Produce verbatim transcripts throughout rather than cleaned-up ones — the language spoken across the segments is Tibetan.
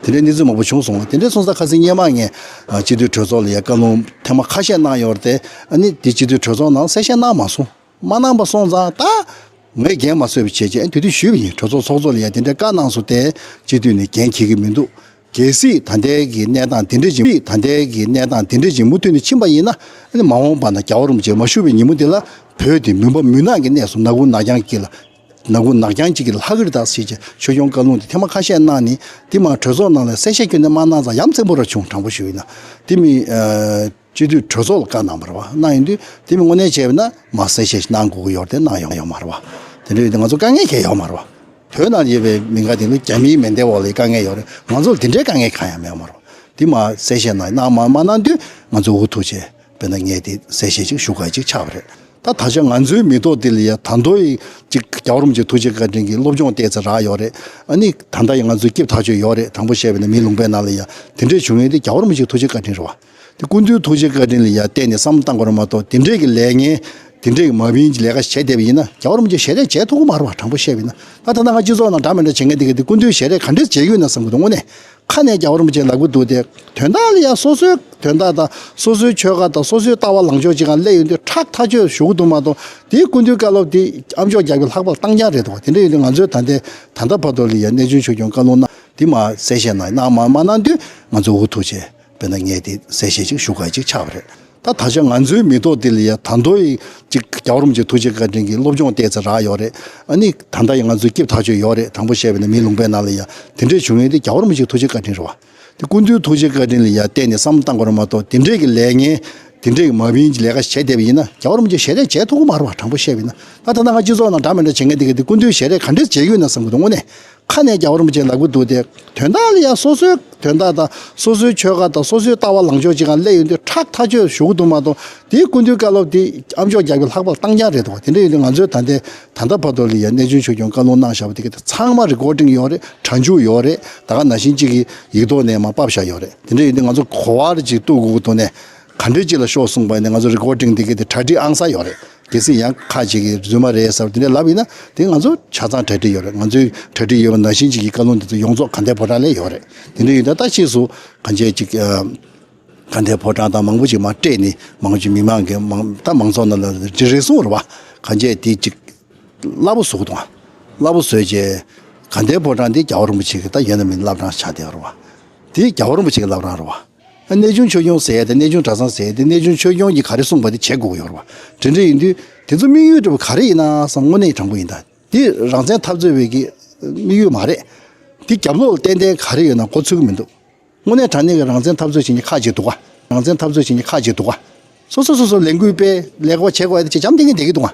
དེ་འདྲའི་གནས་ཚུལ་མང་པོ་བྱུང་སོང་བ། དེ་འདྲའི་སོང་ཙང་ཁ་སང་སྔོན་མ་ངས་ཨ་སྤྱི་འཐུས་གྲོས་ཚོགས་ལ་ཡ་བཀའ་ལུང་ཐེངས་མ་ཁ་ཤས་གནང་ཡོད་རེད་དེ། ཨ་ནི་དེ་སྤྱི་འཐུས་གྲོས་ཚོགས་ནང་གསལ་བཤད་གནང་མ་སོང་། མ་གནང་པ་སོང་ཙང་ད་ངས་འགན་མ་བཟོད་པ་བྱས་རྗེས་ཨ་དེ་དུས་ཞུས་པ་ཡིན། གྲོས་ཚོགས་ཚོགས་གཙོ་ལ་ཡ་དེ་འདྲའི་བཀའ་གནང་སོང་སྟེ་སྤྱི་འཐུས་ནས་འགན་འཁྱེར་གྱི་མི་འདུག། གལ་སྲིད་ད་ལྟའི་གི་གནས་སྟངས་དེ་འདྲ་ཅིག་ད་ལྟའི་གི་གནས་སྟངས་དེ་འདྲ་ཅིག་མུ་མཐུད་ནས་ཕྱིན་པ་ཡིན་ན། ཨ་ནི་མ་འོངས་པ་ན་རྒྱལ་བ་རིན་པོ་ཆེ་མ་བཞུགས་པའི་ཉིན་མོ་དེ་ལ་བོད་དེ་མུན་པ་མུན་ནག་གི་གནས་སུ་ནག་ཁུང་ནག་རྐྱང་གཅིག་ལ་ནག་ཁུང་ནག་རྐྱང་གཅིག་གི་ལྷག་གི་རེད་ད་ཟེར་བྱས་ཆོས་སྐྱོང་བཀའ་ལུང་དེ་ཐེངས་མ་ཁ་ཤས་གནང་ནས། དེ་མ་གྲོས་ཚོགས་ནང་ལ་གསལ་བཤད་ཁྱོན་ནས་མ་གནང་ཙང་ཡ་མཚན་པོ་ར་བྱུང་། དྲང་པོ་ཞུ་ཡིན་ན་དེ་མི་ཨ་སྤྱི་འཐུས་གྲོས་ཚོགས་ལ་བཀའ་གནང་བ་རེད་བ། གནང་ཡོང་དུས་དེ་མི་དངོས་གནས་བྱས་པ་ན་མ་གསལ་བཤད་ཞིག་གནང་དགོས་ཀྱི་ཡོད་རེད་དེ་གནང་ཡོང་ཡོད་མ་རེད་བ། དེ་འདྲ་ཡོད་དུས་ང་ཚོ་དཀའ་ངལ་གང་ཡང་ཡོད་མ་རེད་བ། བོད་ནང་ཡོད་པའི་མི་འགའ་དེ་ལ་རྒྱ་མིའི་མེ་མདའི་འོག་ལ་དཀའ་ངལ་ཡོད་རེད། ང་ཚོ་ལ་དེ་འདྲའི་དཀའ་ངལ་གང་ཡང་མེད་མ་རེད། དེ་མ་གསལ་བཤད་གནང་གནང་མ་མ་གནང་དུས་ང་ཚོ་འུ་ཐུག་བྱས་དཔེར་ན་ངས་དེ་གསལ་བཤད་ཅིག་ཞུ་དགོས་ཅིག་ཆགས་པ་རེད། ད་ད་ཆ་ང་ཚོའི་མི་ཐོག་དེ་ལ་ཡ་ད་དུང་ཅིག་རྒྱལ་བ་རིན་པོ་ཆེ་ཐུགས་རྗེ་བཀའ་དྲིན་གྱིས་སློབ་སྦྱོང་ཏོག་ཙམ་རག་ཡོད་རེད། ཨ་ནི་ད་ལྟ་ཡང་ང་ཚོའི་སྐྱིད་ཐག་ཆོད་ཡོད་རེད། དྲང་པོ་བཤད་པ་ན་མིའི་ལུང་པའི་ནང་ལ་ཡ་དེ་འདྲས་བྱུང་ཡོད་དེ་རྒྱལ་བ་རིན་པོ་ཆེ་ཐུགས་རྗེ་བཀའ་དྲིན་རེད་བ། དེ་སྐུ་མདུན་ཐུགས་རྗེ་བཀའ་དྲིན་ལ་ཡ་བརྟེན་ནས་བསམ་བློ་བཏང་དགོས་རེད་མ་གཏོགས། དེ་འདྲས་ཀྱི་ལས་ངན་དེ་འདྲས་ཀྱི་མ་བིན་གྱི་ལས་ཀ་བྱས་བསྡད་པ་ཡིན་ན་རྒྱལ་བ་རིན་པོ་ཆེ་ཞལ་རས་མཇལ་ཐུབ་ཀྱི་མ་རེད་བ། དྲང་པོ་བཤད་པ་ཡིན་ན། ད་ད་ལྟ་ང་སྤྱི་ཚོགས་ནང་འདྲ་མི་འདྲ་བྱེད་མཁན་དེ་ག་དེ་སྐུ་མདུན་ཞལ་རས་ག་འདྲས་མཇལ་གྱི་ཡོད་ན་བསམ་གྱི་འདུག་དངོས་གནས། ཁ་ནས་རྒྱལ་བ་རིན་པོ་ཆེ་ལབ་ཀྱི་འདུག་སྟེ། དོན་དག་ལ་ཡང་སོ་སོའི་དོན་དག་དང་སོ་སོའི་ཆོལ་ཁ་དང་སོ་སོའི་ལྟ་བ་ལངས་ཕྱོགས་ཅིག་སྒང་སླེབས་ཡོང་དུས་ཁྲག་ཐག་ཆོད་ཞུ་གི་འདུག་མ་གཏོགས། དེའི་སྐུ་མདུན་བཀའ་སློབ་དེ་ཨ་མཆོག་རྒྱལ་པོའི་ལྷག་པར་བཏང་རྐྱང་རེད་འདུག། དེ་འདྲ་ཡིན་དུས་ང་ཚོས་ད་ལྟའི་ད་ལྟ་བར་དུ་ལ་ཡང་གནས་ཆུང་ཆོས་སྐྱོང་བཀའ་ལུང་གནང་དེ་མ་གསལ་བཤད་གནང་གནང་མ་མ་གནང་དུས་ང་ཚོ་འུ་ཐུག་བྱས་དཔེར་ན་ངས་དེ་གསལ་བཤད་ཅིག་ཞུ་དགོས་ཅིག་ཆགས་པ་རེད། ད་ད་ཆ་ང་ཚོའི་མི་ཐོག་འདི་ལ་ཡ་ད་དུང་ཅིག་རྒྱལ་བ་རིན་པོ་ཆེ་ཐུགས་རྗེ་བཀའ་དྲིན་གྱིས་སློབ་སྦྱོང་ཏོག་ཙམ་རག་ཡོད་རེད། ཨ་ནི་ད་ལྟ་ཡང་ང་ཚོའི་སྐྱིད་ཐག་ཆོད་ཡོད་རེད། དྲང་པོ་བཤད་པ་ན་མིའི་ལུང་པའི་ནང་ལ་ཡ་དེ་འདྲས་བྱུང་ཡོད་དེ་རྒྱལ་བ་རིན་པོ་ཆེ་ཐུགས་རྗེ་བཀའ་དྲིན་རེད་བ། དེ་སྐུ་མདུན་ཐུགས་རྗེ་བཀའ་དྲིན་ལ་ཡ་བརྟེན་ནས་བསམ་བློ་བཏང་དགོས་རེད་མ་གཏོགས། དེ་འདྲས་ཀྱི་ལས་ངན་དེ་འདྲས་ཀྱི་མ་བིན་གྱི་ལས་ཀ་བྱས་བསྡད་པ་ཡིན་ན་རྒྱལ་བ་རིན་པོ་ཆེ་ཞལ་རས་མཇལ་ཐུབ་ཀྱི་མ་རེད་བ། དྲང་པོ་བཤད་པ་ཡིན་ན། ད་ད་ལྟ་ང་སྤྱི་ཚོགས་ནང་འདྲ་མི་འདྲ་བྱེད་མཁན་དེ་ག་དེ་སྐུ་མདུན་ཞལ་རས་ག་འདྲས་མཇལ་གྱི་ཡོད་ན་བསམ་གྱི་འདུག་དངོས་གནས། ཁ་ནས་རྒྱལ་བ་རིན་པོ་ཆེ་ལབ་ཀྱི་འདུག་སྟེ། དོན་དག་ལ་ཡང་སོ་སོའི་དོན་དག་དང་སོ་སོའི་ཆོལ་ཁ་དང་སོ་སོའི་ལྟ་བ་ལངས་ཕྱོགས་ཅིག་སྒང་སླེབས་ཡོང་དུས་ཁྲག་ཐག་ཆོད་ཞུ་གི་འདུག་མ་གཏོགས། དེའི་སྐུ་མདུན་བཀའ་སློབ་དེ་ཨ་མཆོག་རྒྱལ་པོའི་ལྷག་པར་བཏང་རྐྱང་རེད་འདུག། དེ་འདྲ་ཡིན་དུས་ང་ཚོས་ད་ལྟའི་ད་ལྟ་བར་དུ་ལ་ཡང་གནས་ཆུང་ཆོས་སྐྱོང་བཀའ་ལུང་གནང་བཞག་པ་དེ་ག་དེ་ཚང་མ་རི་ཀོར་ཌིང་ཡོད་རེད། སྒྲ་འཇུག་ཡོད་རེད། ད་ག་ནང་བཞིན་གཅིག་གིས་ཡིག་ཐོག་ནས་མར་ཕབ་བཞག་ཡོད་རེད། དེ་འདྲ་ཡིན་དུས་ང་ཚོ་གོ་བ་རེ་ཅིག་གཏུག་དགོས་ཀྱི་འདུག་ནས། ག་འདྲས་ཅིག་ལ་ཤོག་གསུངས་པ་ཡིན་ན་ང་ཚོ་རི་ཀོར་ཌིང་དེ་ག་དེ་གྲ་སྒྲིག་ཨང་གསར་ཡོད་རེད། གལ་སྲིད་ཡང་ཁ་ཅིག་གིས་རྫུན་མ་རེད་ཟེར་བ་དེ་འདྲ་ལབ་ཡིན་ན་དེ་ང་ཚོ་ཆ་ཚང་གྲ་སྒྲིག་ཡོད་རེད། ང་ཚོའི་གྲ་སྒྲིག་ཡོད་པ་ནང་བཞིན་ཅིག་གི་བཀའ་ལུང་དེ་ཚོ་ཡོངས་རྫོགས་དགའ་ལྡན་ཕོ་བྲང་ལ་ཡོད་རེད། དེ་འདྲ་ཡིན་ད་ལྟ་ཕྱིས་སུ་གང་བྱས་ཅིག་ཨ། དགའ་ལྡན་ཕོ་བྲང་དང་མང་པོ་ཅིག་མར་སྤྲད་ནས་མང་པོ་ཅིག་མི་མང་གི་མང་ད་མང་ཚོགས་ནང་ལ་རེ་རེ་ཟུང་རེད་བ། གང་བྱས་དེ་ཅིག་སླ་པོ་བཟོ་གི་འདུག་ཨ། སླ་པོ་བཟོས་རྗེས་དགའ་ལྡན་ཕོ་བྲང་འདི་རྒྱལ་བ་རིན་པོ་ཆེ་གི་ད་ཡོད་ན་མིན་བླ་བྲང་ཆགས་བསྡད་ཡོད་རེད་བ། དེ་རྒྱལ་བ་རིན་པོ་ཆེ་གི་བླ་བྲང་རེད་བ། གནས་ཆུང་ཆོས་སྐྱོང་ཟེར་ཡ་དེ་གནས་ཆུང་གྲྭ་ཚང་ཟེར་ཡ་དེ་གནས་ཆུང་ཆོས་སྐྱོང་གིས་ག་རེ་གསུངས་པ་དེ་བྱེད་དགོས་ཀྱི་ཡོད་རེད་བ། དེ་འདྲ་ཡིན་དུས་དེ་ཚོ་དམིགས་ཡུལ་འདྲ་བོ་ག་རེ་ཡིན་ན་བསམ། དངོས་གནས་དྲང་པོ་ཡིན་ད། འདི་རང་བཙན་འཐབ་རྩོད་པའི་གི་དམིགས་ཡུལ་མ་རེད། འདི་རྒྱབ་ལོགས་ལ་ཏན་ཏན་ག་རེ་ཡོད་ན་མགོ་ཚོས་ཀྱི་མི་འདུག། དངོས་གནས་དྲང་གནས་ཀྱི་རང་བཙན་འཐབ་རྩོད་བྱེད་མཁན་ཁག་ཅིག་འདུག་ག། རང་བཙན་འཐབ་རྩོད་བྱེད་མཁན་ཁག་ཅིག་འདུག་ག། སོ་སོ་སོ་སོ་ལས་འགུལ་སྤེལ་ལས་ཀ་བྱེད་དགོས་ཡ་དེ་ཅིག་འཇམ་ཐིང་ཐིང་བསྡད་ཀྱི་འདུག་ག།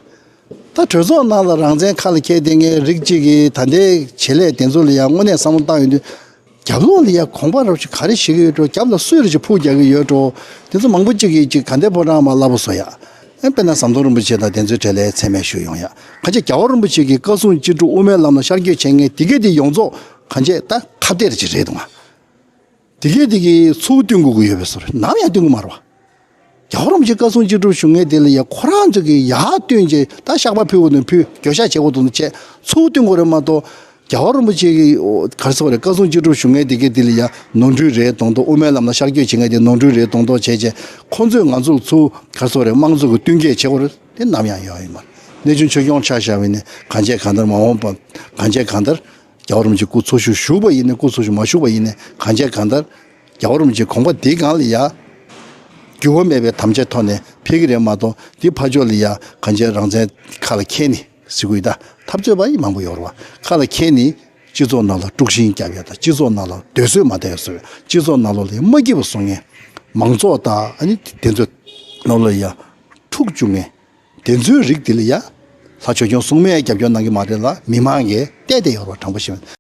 ད་གྲོས་ཚོགས་ནང་ལ་རང་བཙན་ཁ་ལ་འཁྱེར་བསྡད་མཁན་རིགས་གཅིག་གིས་ད་ལྟའི་བྱེད་ལས་དེ་ཚོ་ལ་ཡང་དངོས་གནས་བསམ་བློ་བཏང་ཡོང་དུས། རྒྱབ་ལོགས་ལ་ཡ་གོམ་པ་རབ་ཅིག་ག་རེ་བྱེད་ཀྱི་ཡོད་འགྲོ། རྒྱབ་ལ་སུས་རེ་ཅིག་ཕུག་རྒྱག་གི་ཡོད་འགྲོ། དེ་ཚོ་མང་པོ་ཅིག་གིས་ཅིག་དགའ་ལྡན་ཕོ་བྲང་མར་སླ་པོ་བཟོ་ཡ། ཨེ་དཔེར་ན་ཟམ་གདོང་རིན་པོ་ཆེ་དང་དེ་ཚོའི་གྲས་ལ་མཚན་སྨད་ཞུ་ཡོང་ཡ། གང་བྱས་རྒྱལ་བ་རིན་པོ་ཆེ་གི་བཀའ་གསུང་ཅི་སྒྲུབ་དབུ་མའི་ལམ་ལ་ཤར་བསྐྱོད་བྱེད་མཁན་དེ་གས་དེ་ཡོངས་རྫོགས་གང་བྱས་ད་ཁ་གཏད་ཅིག་རེད་འདུག་ང་། དེ་གས་དེ་གིས་ཚུར་བསྟུན་དགོས་ཀྱི་ཡོད་པའི་བཟོ་འདྲ། ནམ་ཡང་བསྟུན་གྱི་མ་རེད་བ། རྒྱལ་བ་རིན་པོ་ཆེ་བཀའ་གསུང་ཅི་སྒྲུབ་ཞུ་མཁན་དེ་ལ་ཡ་ཁོ་རང་ཚོ་གིས་ཡར་བསྟུན་བྱས་ད་བཤགས་པ་ཕུལ་དགོས་དོན་ཕུལ། འགྱོད་བཤགས་བྱེད་དགོས་དོན་བྱས། ཚུར་བསྟུན་དགོས་རེད་མ་གཏོགས། རྒྱལ་བ་རིན་པོ་ཆེ་གི་ག་རེ་ཟེར་དགོས་རེད། བཀའ་གསུང་ཅི་སྒྲུབ་ཞུ་མཁན་དེ་གས་དེ་ལ་ཡ་ནོར་འཁྲུལ་རེད་མདོག་མདོག། དབུ་མའི་ལམ་ལ་ཤར་བསྐྱོད་བྱེད་མཁན་དེ་ནོར་འཁྲུལ་རེད་མདོག་མདོག་བྱས་བྱས། ཁོང་ཚོས་ང་ཚོར་ཚུར་ག་རེ་ཟེར་དགོས་རེད། དམངས་གཙོ་གི་བསྟུན་མཁས་བྱེད་དགོས་རེད། དེ་ནམ་ཡང་ཡོང་ཡོད་མ་རེད། གནས་ཆུང་ཆོས་སྐྱོང་ཆ་བཞག་པ་ཡིན་ནའི་གང་བྱས་གང་ལྟར་མ་འོངས་པ་གང་བྱས་གང་ལྟར། རྒྱལ་བ་རིན་པོ་ཆེ་སྐུ་འཚོ་བཞུགས་བཞུགས་པ་ཡིན་ནའི་སྐུ་འཚོ་བཞུགས་མ་བཞུགས་པ་ཡིན་ནའི་གང་བྱས་གང་ལྟར། རྒྱལ་བ་རིན་པོ་ཆེ་དགོངས་པ་འདིའི་སྒང་ལ་ཡ། འགྱུར་བ་མེད་པའི་དམ་བཅའི་ཐོག་ནས་ཕེབས་ཀྱི་རེད་མ་གཏོགས། འདི་ཕར་ཕྱོགས་ལ་ཡ་གང་བྱས་རང་བཙན་ཁ་ལ་འཁྱེར་ནས་ཟེར་གྱི་ཡོད་ད། འཐབ་རྩོད་པ་ཡི་མང་པོ་ཡོད་རེད་བ། ཁ་ལ་འཁྱེར་ནས་སྤྱི་ཚོགས་ནང་ལ་དཀྲུག་ཤིང་རྒྱབ་ཡ་དང་། སྤྱི་ཚོགས་ནང་ལ་སྡོད་བཟོད་མ་བསྡད་ཡ་བཟོ་བའི། སྤྱི་ཚོགས་ནང་ལོགས་ལ་ཡ་མ་སྐྱིད་པ་བཟོ་མཁན། མང་ཚོགས་དང་ཨ་ནི་དེ་ཚོའི་ནང་ལ་ཡ་འཁྲུག་བཅུག་མཁན། དེ་ཚོའི་རིགས་དེ་ལ་ཡ། ལྷ་ཆོས་སྐྱོང་སྲུང་མས་རྒྱབ་སྐྱོར་གནང་གི་མ་རེད་ལ། མི་མང་གིས་བལྟས་བསྡད་ཡོད་རེད་བ། དྲང་པོ་བཤད་ན།